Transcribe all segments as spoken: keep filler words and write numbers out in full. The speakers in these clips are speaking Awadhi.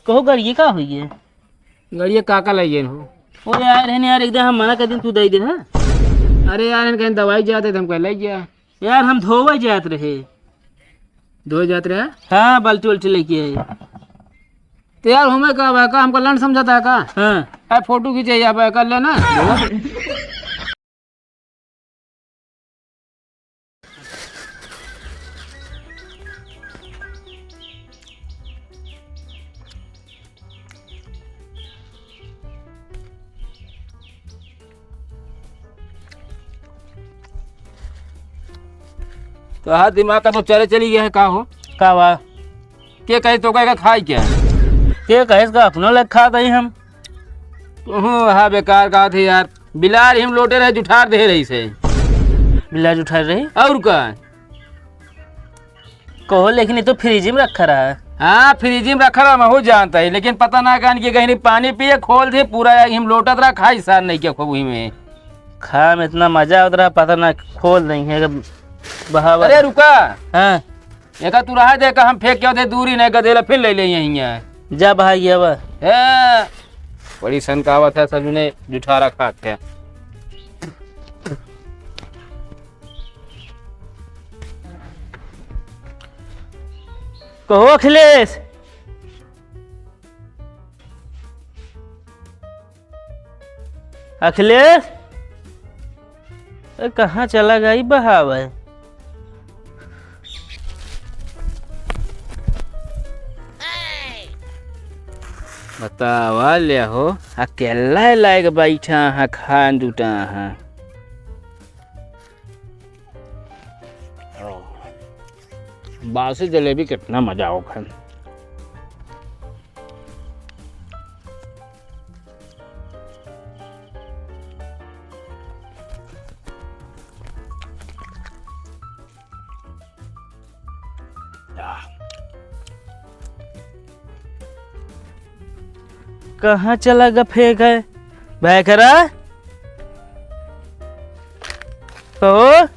कहो, गड़िए का होइए? गड़िए का का लइए हो? ओ यार, है ना यार, एकदम हम मना कर दिन, तू दे दे, हाँ? अरे यार, इनके दवाई जाते थे, हमको ले गया। यार, हम धोवे जात रहे। धोवे जात रहे? हाँ, बाल्टी उल्टी लेके आए। तो यार, हमें का बा, का हमको लंड समझता है का? हाँ। ए, फोटो खींचे, यहाँ पे कर लेना। तो हाँ, दिमाग का तो चले चली गया है, का हो? का बा? के कहे तो कहेगा खाई क्या? के कहे इसका अपनो लग खा दई हम। ओहो, हाँ, बेकार का थे यार। बिलार हिम लोटे रहे, जुठार दे रही से। बिलार जुठार रही? और का? कहो, लेकिन ये तो फ्रिज में रखा रहा। हाँ, फ्रिज में रखा रहा, मैं हो जानता है, लेकिन पता ना कान के कहीं पानी पिए, खोल दे, पूरा हिम लोटत रहा, खाई सार नहीं क्या खूब ही में। खा में इतना मजा आवत रहा, पता ना खोल नहीं है, बहावा। अरे रुका। हाँ। एका तू रहा दे, का हम फेंक के दे दूरी नहीं, गदेला फिर ले ले यहीं है। जा भाई, अब। ए, बड़ी सन का आवत है, सब ने जुठारा खात है। कहो अखिलेश, अखिलेश, ए, कहाँ चला गई बहावे? बतावा ले हो, अकेला लायक बैठा है, खान जुटा है। बासी जलेबी कितना मजा आओ खान। कहाँ चला गा फेंक है? भैकरा? कहो?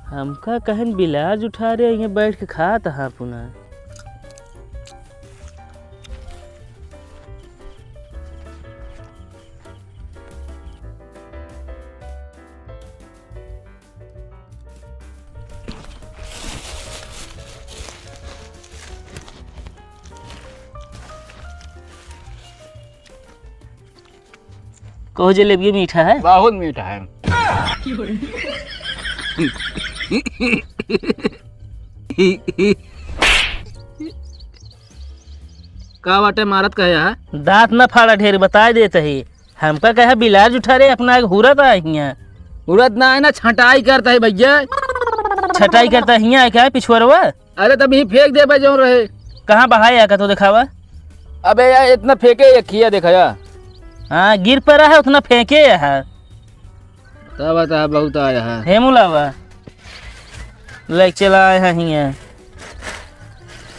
हमका कहन बिलार जुठारे, यहाँ बैठ के खात हा पुना। कहो जलेबिया मीठा है? बहुत मीठा है। का बाटे मारत कहे है? दांत ना फाड़ा ढेर, बताए देत ही। हमका कहे बिलार जुठारे, अपना एक हुरत आ हियां। हुरत ना है ना, छटाई करता है भैया। छटाई करता हियां है क्या पिछुअरवा? अरे तब यहीं फेंक देबे जौन रहे। कहाँ बहाए है का तो देखावा। अबे यार इतना फेंके ये खिया देखा यार। हाँ गिर पड़ा है उतना फेंके है। तब बता बहुत आया है। हे मुलावा। ले चला आए हैं हियां।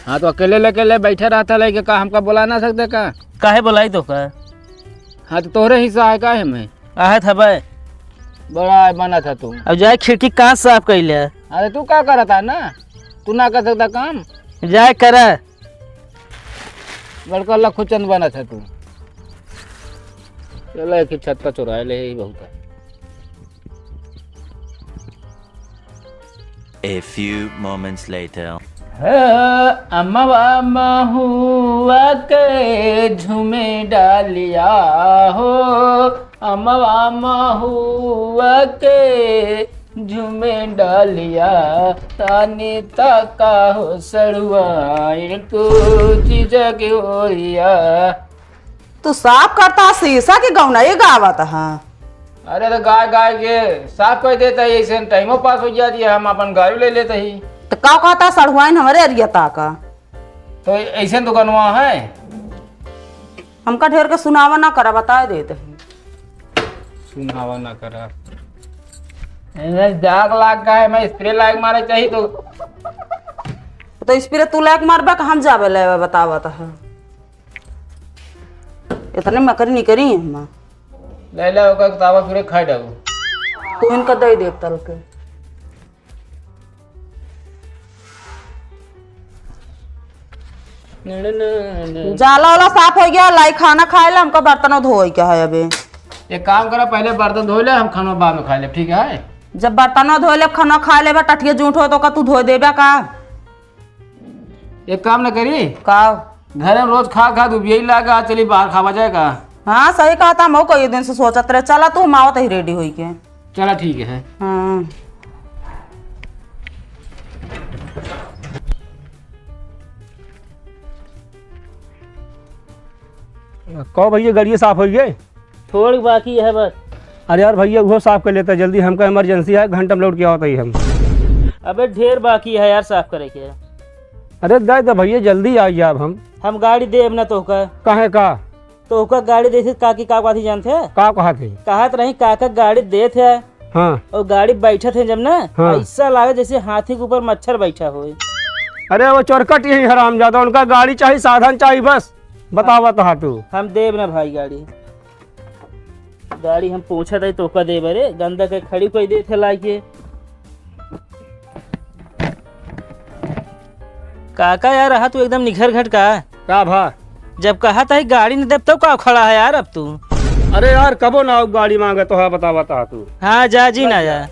हाँ तो अकेले लेके ले बैठे रहता लेके का हमका बुला ना सकते का? काहे बुलाई तो का? हाँ तो तोहरे हिस्सा है का है मैं? आहत हबे। बड़ा है बना था तू। अब जाए खिड़की कांच साफ कइले। अरे तू का करता ना? तू ना कर सकता काम? जाए करा। बड़का लखुचंद बना था तू। चलो एक ही छत का चुराए ले ही बहुत है। A few moments later. हे अमवा महुआ के झूमे डालिया हो, अमवा महुआ के झूमे डालिया, तानी ताका हो सड़ुआ, इनको जीजा के ओरिया। तू साफ करता शीशा के गौना ये गावत हा। अरे तो गाय गाय के साफ कर देता है, ऐसे टाइमो पास हो जाती है, हम अपन गाड़ी ले लेते ही। तो का कहता सड़ुआइन हमरे अरिया ताका? तो ऐसे दुकानवा है। हमका ढेर के सुनावा ना करा, बताए देत ही। सुनावा ना करा। इन्हें जाग लाग का है, मैं स्प्रे लाग मारे चाहिए तो। तो स्प्रे तू लाग मारबा का हम जाबे लेवे बतावत है। इतने मकरी निकरी है माँ। ले ले ओकर तावा फिर खाए डाऊ। इनका दे देब तल के। जाला वाला साफ होइ गया, लाई खाना खाए ला, हमका बर्तनों धोए के है अबे। एक काम करा, पहले बर्तन धोए ले, हम खाना बाद में खाए ले, ठीक है? जब बर्तनों धोए ले, खाना खाए ले, बा टटिया जूठ हो तो का तू धोए देबे का? एक काम न करी? का? घरे में रोज खा खा दुबियई लागा, चली बाहर खावा जाए का? हाँ, सही कहा था, हम कई दिन से सोचत रहे। चला तू, हम आवत ही रेडी होई के। चला ठीक है। हाँ। कहो भैया, गाड़िया साफ होइ गए? थोड़ी बाकी है बस। अरे यार भैया, उहो साफ कर लेता जल्दी, हमका इमरजेंसी है, घंटा में लौट के आवत ही हम। अबे ढेर बाकी है यार साफ करे के। अरे दे दे भैया, जल्दी आ जाब हम। हम गाड़ी देब ना तोहका। काहे का? तोहका गाड़ी देखे काकी का कहत ही जानत है? का कहत ही? कहत रही काका गाड़ी देत है। हाँ। और गाड़ी बैठत है जब ना, हाँ। ऐसा लागे जैसे हाथी के ऊपर मच्छर बैठा होए। अरे वो चोरकट यही हरामजादा, उनका गाड़ी चाही, साधन चाही बस। बतावत हा तू। हम देब ना भाई गाड़ी। गाड़ी हम पोंछत हई तोहका देब रे, गंदा के खड़ी कोई देत है लाइके। काका यार, रहा तू एकदम निखर घट का। का भा? जब कहत हई गाड़ी न देब तब का खड़ा है यार अब तू? अरे यार, कबो ना आऊ गाड़ी मांगे तो है, बतावत हा तू। हाँ, जा जी ना जा।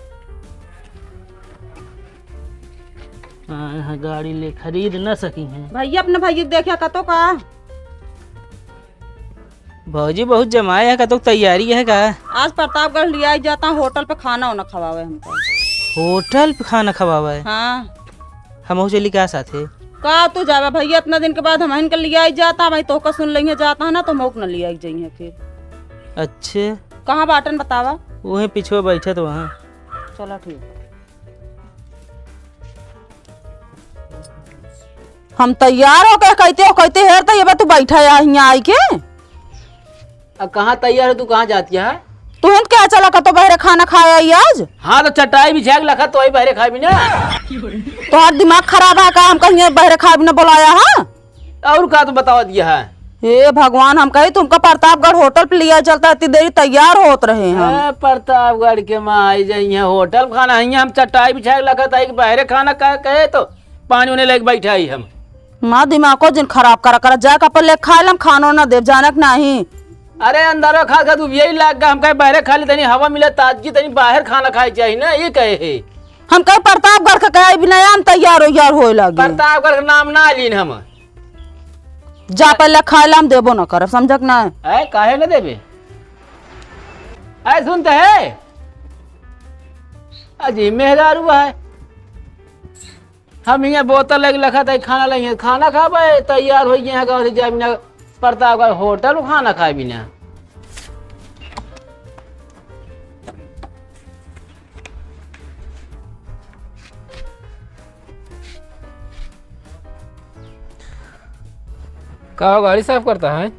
हाँ, यहाँ गाड़ी ले खरीद न सकी हैं। भैया, अपने भैया के देखे कतो का? भौजी बहुत जमाए है, कतो तैयारी है का? आज प्रतापगढ़ लियाई जाता, होटल पे खाना वाना खवावे हमका। होटल पे खाना खवावे? हाँ। हमहू चली का साथे? का तू जावे भैया, इतना दिन के बाद हमहिन के लियाई जाता, भाई तोहका सुन लेंगे जाता है ना, तो हमहू के न लियाई जाइए फिर। अच्छे। कहाँ बाटन बतावा? वहीं पिछुआ बैठत वहाँ। चला ठीक। हम तैयार होके कहते हो, कहते हेर तो ये बा तू बैठा है हियाँ आई के। अब कहाँ तैयार हो तू, कहाँ जाती है? तू हिंद क्या चला का तो बहरे खाना खाए आई आज? हाँ तो चटाई बिछा के लखा तो वही बहरे खाए भी ना। तोहार दिमाग खराब है का? हम कहीं बहरे खाए भी ना बोलाया है? और का तू बतावा दिया है? हे भगवान, हम कही तुमका प्रतापगढ़ होटल पे लिया चलता, इतनी देरी तैयार होत रहे हम। ए, प्रतापगढ़ के माँ आई जाइए होटल खाना, हियाँ हम चटाई बिछा के लखत आई कि बहरे खाना का कहे तो पानी उन्हें लेके बैठा ही हम। माँ दिमाग को जिन खराब करा करा, जाके अपन ले खाए लम, खानो ना देब, जानक नाही। अरे अंदर खा खा तू यही लाग गा, हम कहे बहरे खा ली, तनी हवा मिले ताजगी, तनी बाहर खाना खाए चाहिए ना, ये कहे है। हम कहे प्रतापगढ़ के कहे बिना हम तैयार हो यार होए लागे। प्रतापगढ़ के नाम ना लीन हम। जा पहले खाए ला, हम देबो न करब, समझक ना। ऐ, काहे न देबे? ऐ, सुनते है? अजी, मेहरारू है। हम हियाँ बोतल लग लखत है, खाना लगे, खाना खाबे, तैयार हो गए हैं, गाँव से जाए बिना प्रतापगढ़ होटल में खाना खाए बिना। का हो, गाड़ी साफ करता है?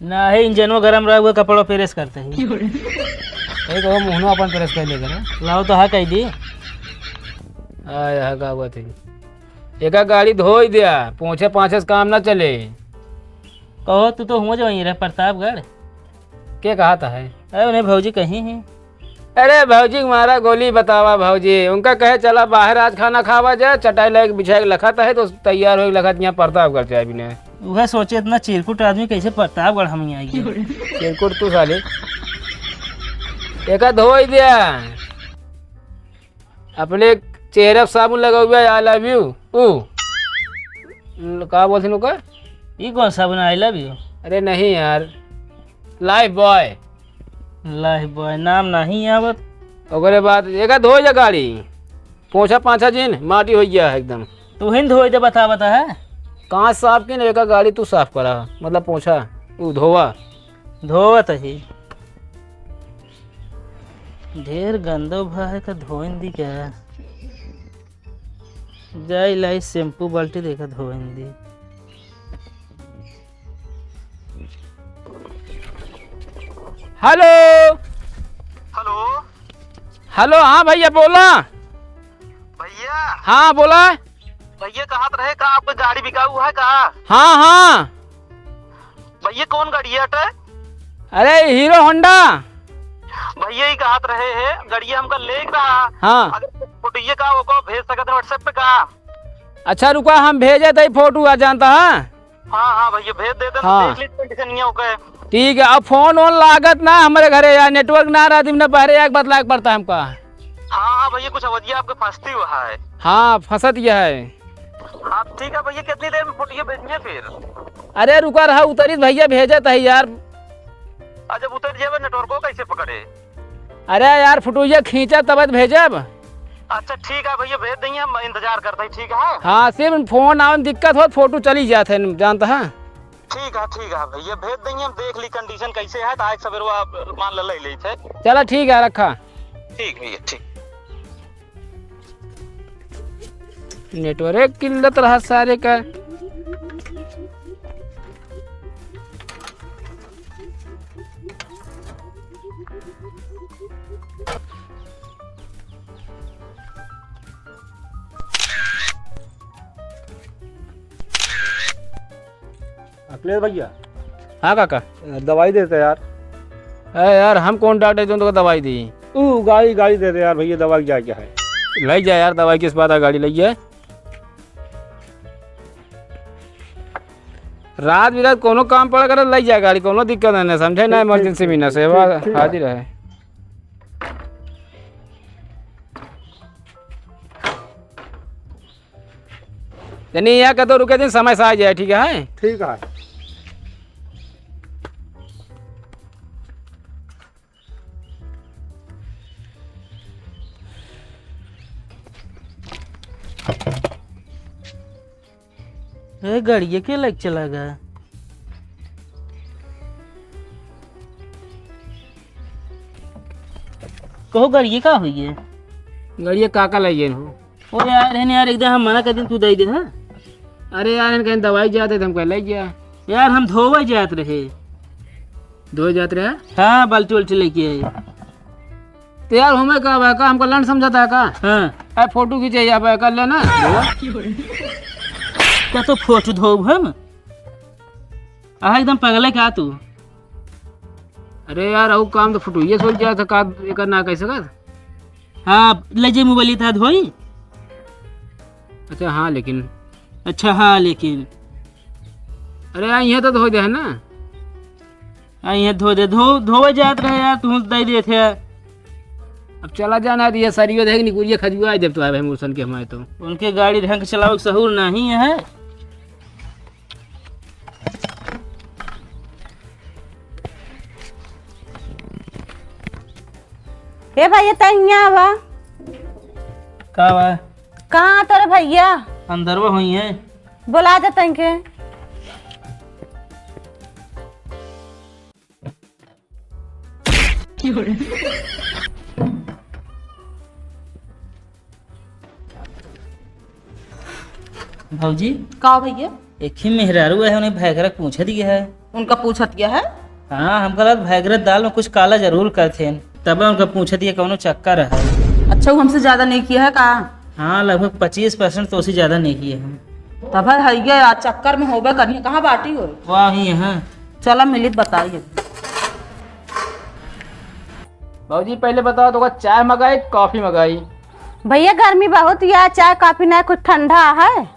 ना है, इंजनवा गरम रहा हुआ, कपड़ा प्रेस करते ही। एक वो मुहनो अपन प्रेस कर लेकर। लाओ तो हाँ कह दी। आय, हाँ, का बात है? एका गाड़ी धोई दिया, पोछे पाछे से काम ना चले। कहो, तू तो हुआ जो वहीं रहे प्रतापगढ़। के कहा था है? अरे, उन्हें भौजी कहीं है। अरे, भौजी के मारा गोली बतावा भौजी। उनका कहे, "चला बाहर आज खाना खावा जाए, चटाई लेके बिछाए के लखत है, तो तैयार होए के लखत यहाँ प्रतापगढ़ जाए बिना।" वह सोचे, "इतना चिरकुट आदमी कैसे प्रतापगढ़ हम यहाँ आइए?" चिरकुट तू साले। एका धोई दिया। अपने चेहरे पे साबुन लगा हुआ है, I love you। ऊ। ल-, का बोलते हैं ओकर? ई कौन साबुन, I love you? अरे नहीं यार, Lifebuoy। Lifebuoy, नाम नहीं आवत। ओकरे बाद एका धोई जा गाड़ी, पोछा पाछा जिन, माटी हो गया है एकदम। तू ही धोई दे, बता, बता है। कहाँ साफ की ना, एका गाड़ी तू साफ करा, मतलब पोछा, ऊ धोवा। धोवत ही। ढेर गंदो भा है, का धोइन दी क्या? जाई लाई शैम्पू बाल्टी, देखा धोइन दी। हेलो। हेलो। हेलो, हाँ भैया, बोला। भैया। हाँ, बोला। भैया, कहत रहे का आपके गाड़ी बिकाऊ है का? हाँ, हाँ। भैया, कौन गाड़ी है अटे? अरे, हीरो होंडा। भैया ही कहत रहे है, गड़िया हमका लेक रहा। हाँ। अगर फोटो ये का ओको भेज सकत हैं WhatsApp पे का? अच्छा रुका, हम भेजे तई फोटो, आ जानता है। हाँ हाँ भैया, भेज देते हैं, हाँ। देख लीजिए कंडीशन ये ओके। ठीक है, अब फोन वोन लागत ना हमरे घरे यार, नेटवर्क ना रहती ना, बहरे एक बतलाए के पड़ता हमका। हाँ हाँ भैया, कुछ आवाजिया आपके फंसती हुआ है। हाँ, फंसत यह है। हाँ ठीक है भैया, कितनी देर में फोटो भेजिए फिर? अरे रुका रहा, उतरित भैया, भेजत है यार। अच्छा, जब उतर जावे नेटवर्क को कैसे पकड़े? अरे यार, फोटोइया खींचब तब त भेजब। अच्छा ठीक है भैया, भेज देंगे, हम इंतजार करते हैं, ठीक है? हाँ, सिर्फ फोन आवे में दिक्कत होत, फोटो चली जात है, जानता है। ठीक है, ठीक है भैया, भेज देंगे, हम देख ली कंडीशन कैसे है, तो आज सवेरे आप मान ले ले थे। चला ठीक है, रखा। ठीक भैया, ठीक। नेटवर्क किल्लत रहा सारे का। अखिलेश भैया। हाँ काका। दवाई देते यार। अरे यार, हम कौन डॉक्टर जो तुमको दवाई दी? तू गाड़ी, गाड़ी दे दे यार भैया, दवाई जाए क्या है? ले जा यार, दवाई किस बात है, गाड़ी ले जा। रात बिरात कोनो काम पड़ा करे, ले जा गाड़ी, कोनो दिक्कत नहीं, समझे ना, ठीक, ठीक, इमरजेंसी में ना, सेवा ठीक, ठीक है। हाजिर है। तनी यहाँ कतो रुके दिन, समय से आ जाए, ठीक है? ठीक है। ए, गड़िया के लग चला गा? कहो, गड़िया का होई है? गड़िया काका लइए हो? ओ यार, है ना यार, एकदम हम मना कर दिन, तू दे दे, हाँ? अरे यार, इनका दवाई जाते थे, हमको ले गया। यार, हम धोवे जात रहे। धोवे जात रहे? हाँ, बाल्टी उल्टी लेके आए। तो यार, हमें का बा का, हमको लंड समझता है का? हाँ। अरे, फोटो खींचे या बा, कर लेना। क्या तो फोटो धोब हम? आहा, एकदम पगले का तू? अरे यार, अउ काम तो फोटोइये सोच जात है, का एकर ना कह सकत? हाँ, ले जे मोबाइल था धोई। अच्छा हाँ, लेकिन। अच्छा हाँ, लेकिन। अरे यार, यहाँ तो धो दे है ना। हाँ, यहाँ धो दे, धो, धोवे जात रहे यार, तू दे देत है। अब चला जाना, ये सरियो देख निकुरिया खजुआ जब तो आए भाई मुर्सन के हमारे तो। उनके गाड़ी ढंग से चलावे के सहूर नहीं है। ए भैया, तै हियाँ आवा। का बा? कहाँ तोरे भैया? अंदरवा हुई है। बोला दे तनके। भौजी। का भैया? एक ही मेहरारू है, उन्हें भैगरा पूछत गया है। उनका पूछत गया है? हाँ, हमका लगा भैगरा दाल में कुछ काला जरूर करथेन, तब उनका पूछत गया कौनो चक्कर है। अच्छा, वो हमसे ज्यादा नेकी है का? हाँ, लगभग पच्चीस परसेंट तो उससे ज्यादा नेकी है हम। तब है, है ये आज चक्कर में होबे करिए। कहाँ बाटी हो? वाह, ही है। चला मिलित बताइए। भौजी, पहले बताओ, तो चाय मंगाई, कॉफी मंगाई? भैया, गर्मी बहुत ही है, चाय कॉफी ना, कुछ ठंडा है?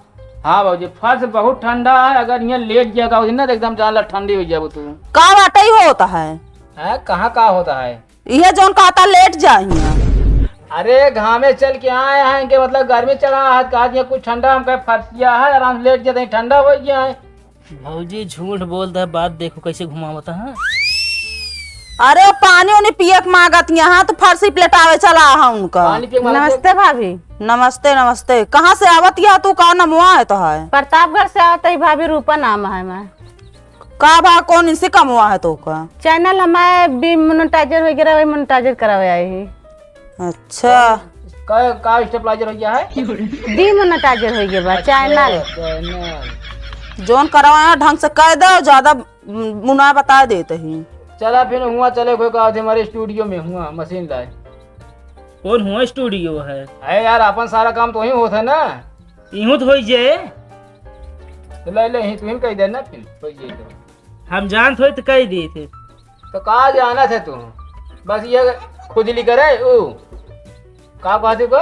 हाँ भौजी, फर्श बहुत ठंडा है, अगर यहाँ लेट गया का ना, तो एकदम जान ला ठंडी हो जाबो तू। का बाटे ही होता है? हैं, कहाँ का होता है? यह जौन कहता लेट जाइए। अरे, घामे चल के आए हैं, इनके मतलब गर्मी चला है, कहा दिया कुछ ठंडा, हम कहे फर्श किया है, आराम से लेट जाते हैं, ठंडा हो गया है। भौजी झूठ बोलत है, बात देखो कैसे घुमावत है। अरे, वो पानी उनी पिए के मांगत यहाँ, तो फर्श ही पलटावे चला है उनका। पानी पिए के मांगत है। नमस्ते भाभी। नमस्ते, नमस्ते। कहाँ से आवत यह तू, का नमवा है तो है? प्रतापगढ़ से आवत है भाभी, रूपा नाम है मैं। का भा, कौन इनसे कमवा है तो का? चैनल हमारे demonetizer हो गया, वही monetizer करावे आई ही। अच्छा। का, का stabilizer हो गया है? Demonetizer हो गया बा, अच्छा, चैनल। चैनल। जौन करवाया ढंग से कह दो, ज्यादा मुना बता देते ही। चला फिर हुआ, चले कोई का हमारे studio में हुआ मशीन लाए। कौन हुआ studio है? अरे यार, अपन सारा काम तो वहीं होता है ना। इहूँ तो होई जे। तो ले ले, ही तुम कह देना फिर, होई जे तो। हम जानत होई तो कह देते। तो का जानत है तू? बस ये खुजली करे ऊ। का कहते को?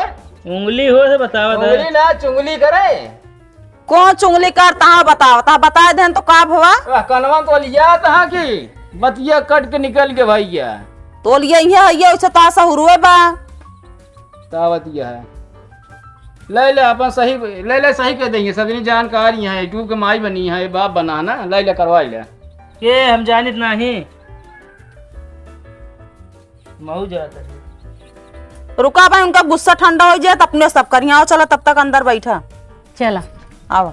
उंगली हो से बतावत है। उंगली ना, चुंगली करे। कौन चुंगली करता है बताओ, ता बताए देन तो का भवा? आ, कनवा तो लिया तहाँ की बतिया कट के निकल के भैया। तो लिया इहे है, ये उसे ता सहुरुए बा। तावत यह है। ले ले, अपन सही, ले ले, सही कह देंगे। सदनी जानकारी है, तू के माई बनी है, बाप बना ना, ले ले, करवा ले। के हम जानित नाही। महू जात है। रुका भाई, उनका गुस्सा ठंडा हो जाए, तब अपने सब करिया। आओ, चलो, तब तक अंदर बैठा। चला। आओ।